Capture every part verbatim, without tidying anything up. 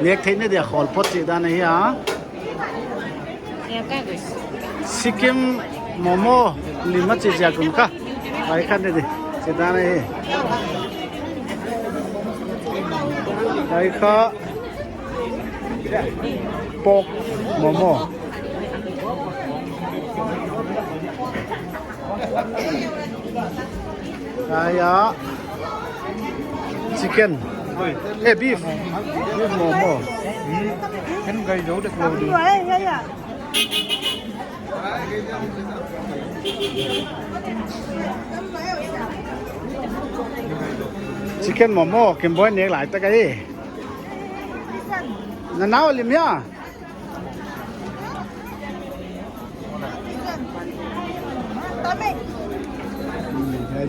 Nek theih na dia khawl phot chih dan ahi a. Sikkim momo lim a chi ziak un kha. Pai khat ni di. Chih dan ahi. Pai kha. Pork momo. Hiai ah chicken. Eh, beef. Beef momo. Chicken momo, Kimboi nek lai tak ahi. Na nau lim hia?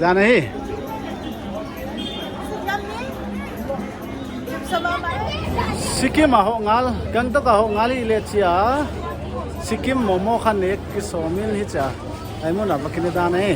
Dah nahi. Sikkim a hoh ngal, Gangtok a hoh ngal i leh chia. Sikkim momo kha nek kisawm in hi chia. Ai mun a va kine dan e.